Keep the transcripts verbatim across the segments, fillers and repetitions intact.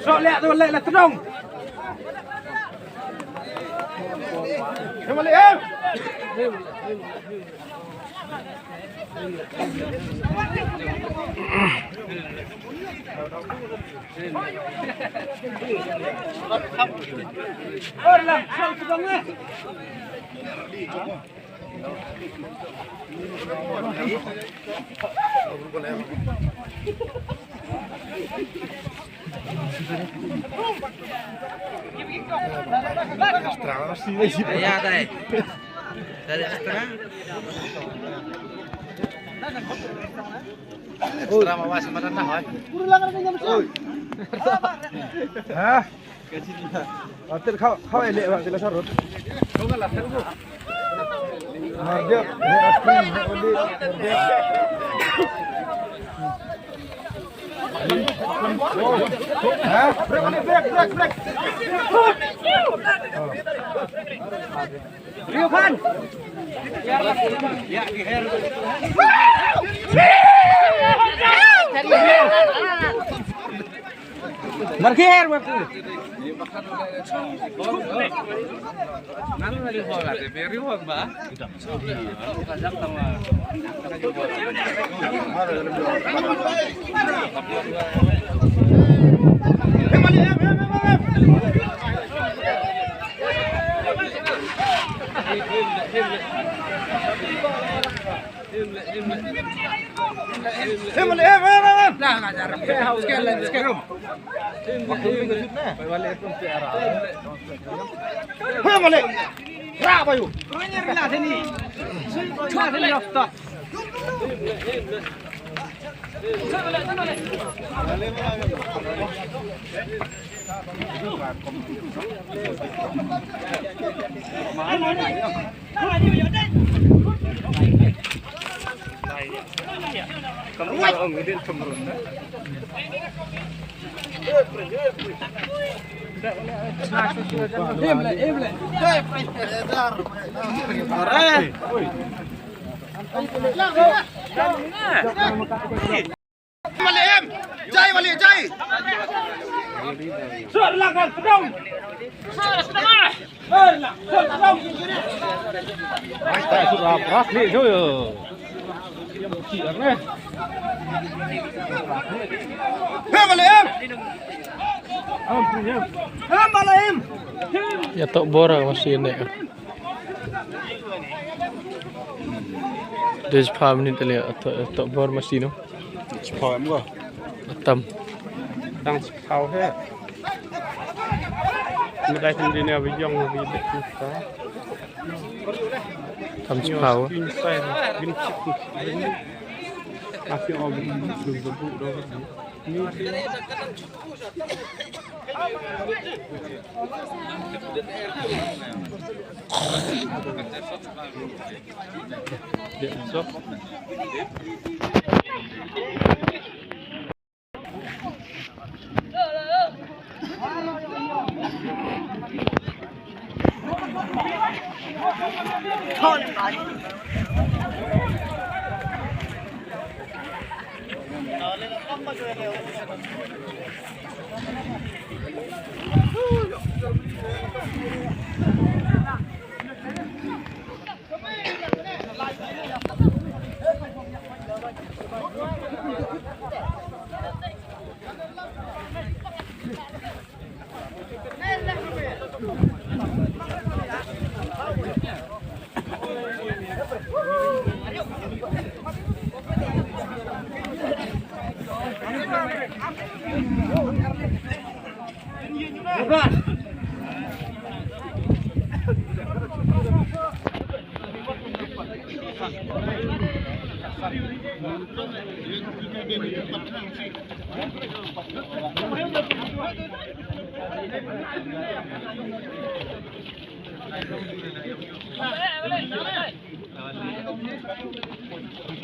Sok leh tu, leh, leh tnong. Em, leh, em. Ya, dai. Dari extra. Extra ma was mana dah, oi. Hah? Atir kau, kau elek bang, sila sarut. Mardiak, he atir, he oli, mardiak. Hah? Brek, brek, brek, brek. Rio Khan. Markir, markir. Malik em. Jai, Malik, jai. Sir, lang kan, pedong. Sir, setengah. Sir, lang, sir, pedong. Ai, tak sudah beras ni, cuy. Hei, Malik em. Hei, Malik em. Ïa, tok bor masih naik. Dei phra minit lei, tok, tok bor masih no. Chipau em ko. Tam. Tang chipau he. Medai sendiri ni abi jong abi dek kita. Tam chipau. Bin sai, bin chip. Masih abi bin bubu do. Ni.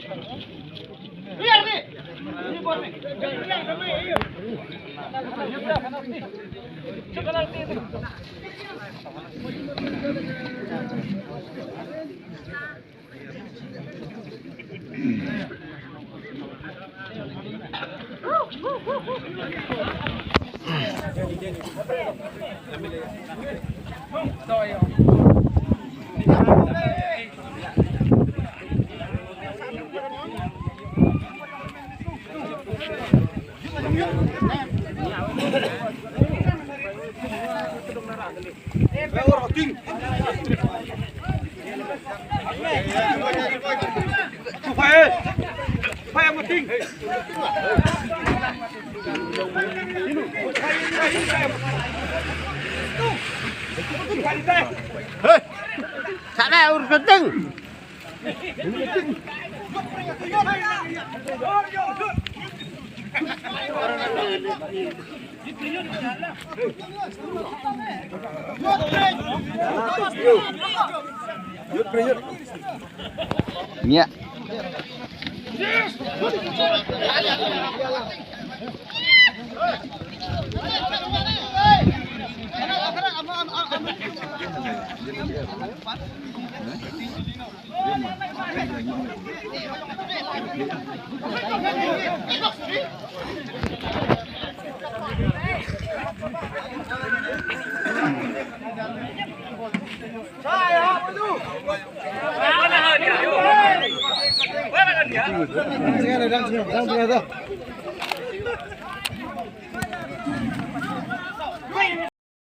Hey! Sana urus kenceng. Nya.